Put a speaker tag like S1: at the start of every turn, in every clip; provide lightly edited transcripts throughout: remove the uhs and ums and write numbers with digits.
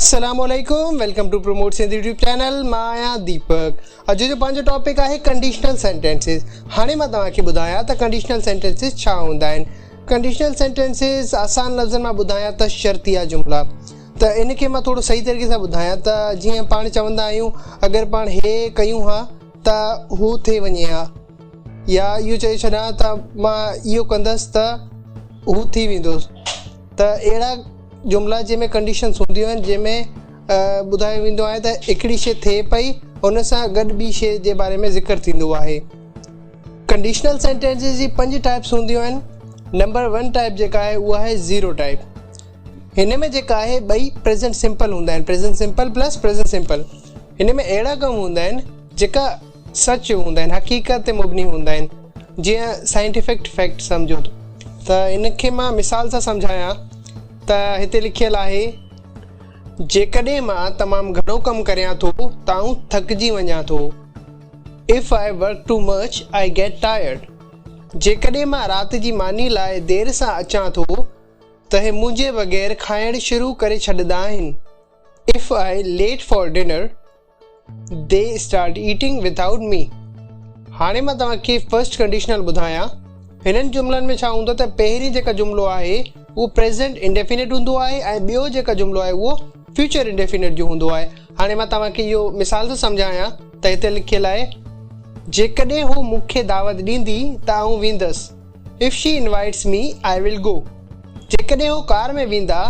S1: السلام عليڪم welcome to promote Sindh YouTube channel مان آهيان ديپڪ اڄ جو پنهنجو ٽاپڪ آهي ڪنڊيشنل سينٽينسز هاڻي مان توهان کي ٻڌايان ته ڪنڊيشنل سينٽينسز ڇا هوندا آهن ڪنڊيشنل سينٽينسز آسان لفظن مان ٻڌايان ته شرطيه جملا ته ان کي مان ٿورو صحيح طريقي سان ٻڌايان ته جيئن پاڻ چوندا آهيون اگر پاڻ هي ڪيون ها ته هو ٿي وڃي ها يا اهو چئي ڇڏيان ته مان اهو ڪندس ته هو ٿي ويندو ته اهڙا جملا جنهن ۾ ڪنڊيشنس هونديون آهن جنهن ۾ ٻڌايو ويندو آهي ته هڪڙي شي ٿئي پئي ان سان گڏ ٻي شي جي باري ۾ ذڪر ٿيندو آهي. ڪنڊيشنل سينٽينسز جي پنج ٽائپس هونديون آهن. نمبر ون ٽائپ جيڪا آهي اها آهي زيرو ٽائپ. هن ۾ جيڪا آهي ٻئي پريزنٽ سمپل هوندا آهن present simple plus present simple. هن ۾ اهڙا ڪم هوندا آهن جيڪا سچ هوندا آهن حقيقت تي مبني هوندا آهن جيئن سائنٽيفڪ فيڪٽ سمجهو ته ان کي مان مثال سان سمجهايان ته هتي لکيل آهي جيڪڏهن مان تمام گهڻو ڪم ڪريان ٿو ته آئون ٿڪجي وڃان ٿو If I work too much I get tired جيڪڏهن مان رات جي ماني لاء دير سان اچان ٿو ته هي منهنجي بغير کائڻ شروع ڪري ڇڏندا آهن If I late for dinner They start eating without me. هاڻي مان توهان کي فرسٽ ڪنڊيشنل ٻڌايان. هنن جملن ۾ ڇا هوندو ته پهرين جيڪا جملو آهي اهو پريزنٽ انڊيفينٽ هوندو آهي ۽ ٻيو جيڪا جملو آهي اهو فيوچر انڊيفينٽ جو هوندو آهي. هاڻي مان توهان کي اهو مثال ٿو سمجهايان ته هتي لکيل آهي جيڪڏهن هو مون کي دعوت ڏيندي ته آئون ويندس. If she invites me I will go. جيڪڏهن هو ڪار ۾ ويندا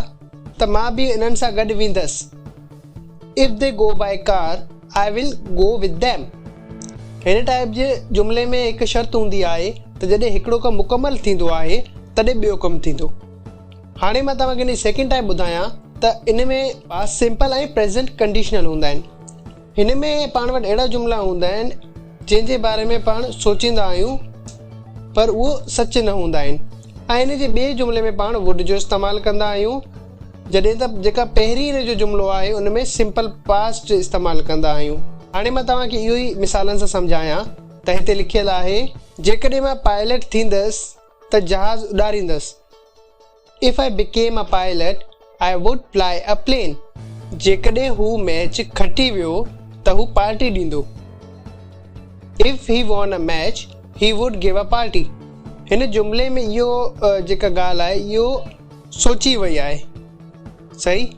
S1: ته مان به انهن سان گڏ ويندس. If they go by car, I will go with them. هن ٽائيپ جي جملي ۾ هڪ شرط هوندي آهي ته جڏهن هڪڙو ڪم مڪمل ٿيندو آهي تڏهن ٻيو ڪم ٿيندو. هاڻي مان توهان کي ان جي سيڪنڊ ٽائيپ ٻڌايان ته ان ۾ پاسٽ سمپل ۽ پريزنٽ ڪنڊيشنل هوندا آهن. هن ۾ پاڻ وٽ اهڙا جملا هوندا آهن جنهن جي باري ۾ پاڻ سوچيندا آهيون پر اهو سچ نه هوندا آهن ۽ ان جي ٻئي جملي ۾ پاڻ ووڊ جو استعمال ڪندا آهيون. جڏهن ته جيڪا پهرين ان جو جملو آهي ان ۾ سمپل پاسٽ استعمال ڪندا آهيون. هاڻي مان توهان کي اهو ئي مثالن سان سمجهايان ته هتي لکيل آهي. جيڪڏهن مان پائلٽ ٿيندس ته جهاز اڏاريندس. If I became a pilot, I would fly a plane. جيڪڏهن هو ميچ کٽي ويو ته هو پارٽي ڏيندو. If he won a match, he would give a party. هن جملي ۾ اهو جيڪا ڳالهه آهي اهو. سوچي وئي آهي صحيح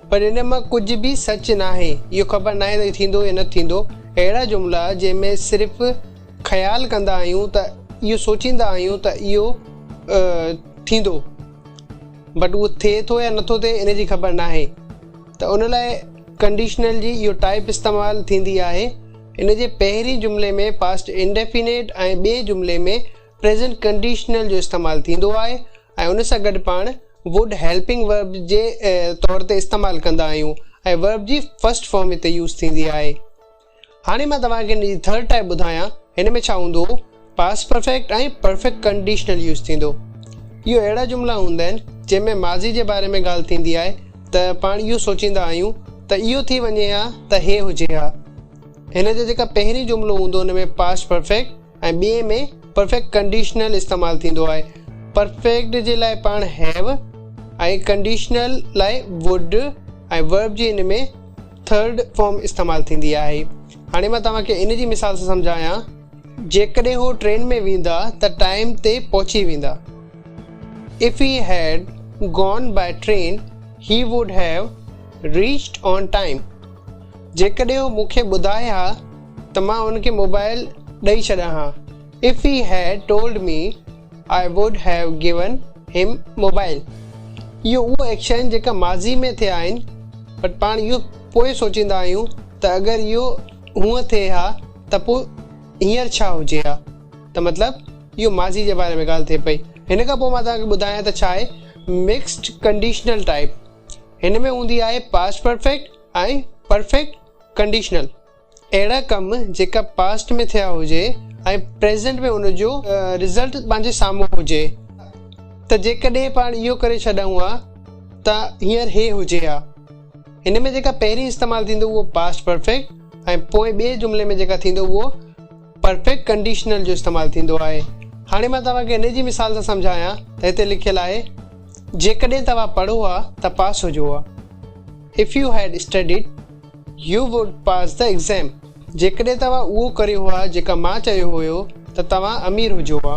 S1: پر ان مان ڪجهه به سچ ناهي اهو خبر ناهي ته ٿيندو يا نه ٿيندو اهڙا جملا جنهن ۾ صرف خيال ڪندا آهيون ته اهو سوچيندا آهيون ته اهو ٿيندو بٽ اهو ٿئي ٿو يا نٿو ٿئي ان جي خبر ناهي ته ان لاء ڪنڊيشنل جي اهو ٽائپ استعمال ٿيندي آهي ان جي پهرين جملي ۾ پاسٽ انڊيفينيٽ ۽ ٻئي جملي ۾ پريزنٽ ڪنڊيشنل جو استعمال ٿيندو آهي ۽ ان سان گڏ پاڻ Would helping verb جي طور تي استعمال ڪندا آهيون ۽ ورب جي فرسٽ فارم هتي يوز ٿيندي آهي. هاڻي مان توهان کي ان جي ٿرڊ ٽائپ ٻڌايان هن ۾ ڇا هوندو past perfect ۽ perfect conditional use ٿيندو. اهو اهڙا جملا هوندا آهن جنهن ۾ ماضي جي باري ۾ ڳالهه ٿيندي آهي ته پاڻ اهو سوچيندا آهيون ته اهو ٿي وڃي ها ته هي هجي ها. هن جو جيڪا پهرين جملو هوندو ان ۾ پاسٽ پرفيڪٽ ۽ ٻئي ۾ پرفيڪٽ ڪنڊيشنل استعمال ٿيندو آهي. پرفيڪٽ جي لاء پاڻ have ۽ conditional لاء ووڊ ۽ ورب جي ان ۾ ٿرڊ فارم استعمال ٿيندي آهي. هاڻي مان توهان کي ان جي مثال سان سمجهايان. جيڪڏهن هو ٽرين ۾ ويندا ته ٽائيم تي پهچي ويندا. If he had gone by train he would have reached on time. جيڪڏهن هو مون کي ٻڌائي ها ته مان هن کي موبائل ڏئي ڇڏيان ها. If he had told me I would have given him mobile. اهو اهو ايڪشن جيڪا ماضي ۾ ٿيا آهن بٽ پاڻ اهو پوء سوچيندا آهيون ته اگر اهو هونء ٿئي ها ته پوء هينئر ڇا هجي ها ته مطلب اهو ماضي جي باري ۾ ڳالهه ٿئي پئي. هن کان پوء مان توهان کي ٻڌايان ته ڇا آهي مڪسڊ ڪنڊيشنل ٽائپ. هن ۾ هوندي آهي پاسٽ پرفيڪٽ ۽ پرفيڪٽ ڪنڊيشنل. اهڙا ڪم جيڪا پاسٽ ۾ ٿيا هجي ۽ پريزنٽ ۾ ان جو رزلٽ پنهنجي سامهون هجي ته جيڪڏهن پاڻ اهو ڪري ڇڏيون ها ته هينئر هي هجي ها. هن ۾ جيڪا پهرين استعمال ٿيندو اهو پاسٽ پرفيڪٽ ۽ پوء ٻئي جملي ۾ جيڪا ٿيندو اهو پرفيڪٽ ڪنڊيشنل جو استعمال ٿيندو آهي. هاڻي مان توهان کي ان جي مثال سان سمجهايان ته هتي لکيل آهي جيڪڏهن توهان پڙهو ها ته پاس هجو ها. If you had studied you would pass the exam جيڪڏهن توهان اهو ڪريو ها جيڪا مان چيو هيو ته توهان امير هجو ها.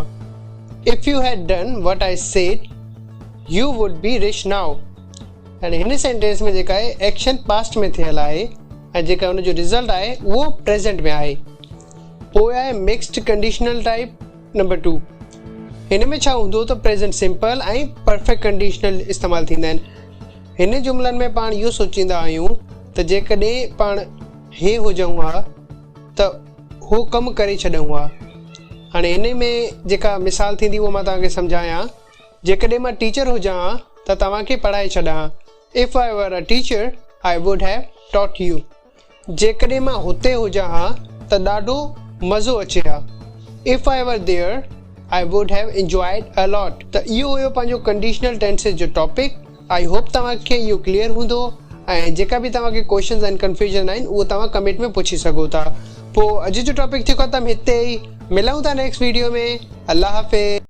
S1: If you had done what I said you would be rich now يعني هن سينٽينس ۾ جيڪا آهي ايڪشن پاسٽ ۾ ٿيل آهي ۽ جيڪا ان جو رزلٽ آهي اهو پريزنٽ ۾ آهي. پوء آهي mixed conditional type number two هن ۾ ڇا هوندو ته پريزنٽ سمپل ۽ پرفيڪٽ ڪنڊيشنل استعمال ٿيندا آهن. هن جملن ۾ پاڻ اهو سوچيندا آهيون ته جيڪڏهن پاڻ هي هجون ها ته هو ڪم ڪري ڇڏون ها. هاڻي هن ۾ جيڪا مثال ٿيندي اهو مان توهان کي سمجهايان. جيڪڏهن مان ٽيچر هجان ها ته توهان کي پڙهائي ڇڏان ها. If I were a teacher, I would have taught you. جيڪڏهن مان هتي هجان ها ته ڏاڍو مزو اچي ها. If I were there, I would have enjoyed a lot. ته اهو هيو پنهنجو ڪنڊيشنل ٽينسز جو ٽاپڪ. I hope توهان کي اهو ڪليئر هوندو ۽ جيڪا به توهان کي ڪوئسچنز ۽ ڪنفيوزن آهن اهو توهان ڪمينٽ ۾ پڇي سگهو ٿا. پوء اڄ جو ٽاپڪ ٿيو ختم هتي ئي. ملون ٿا نيڪسٽ ويڊيو ۾. الله حافظ.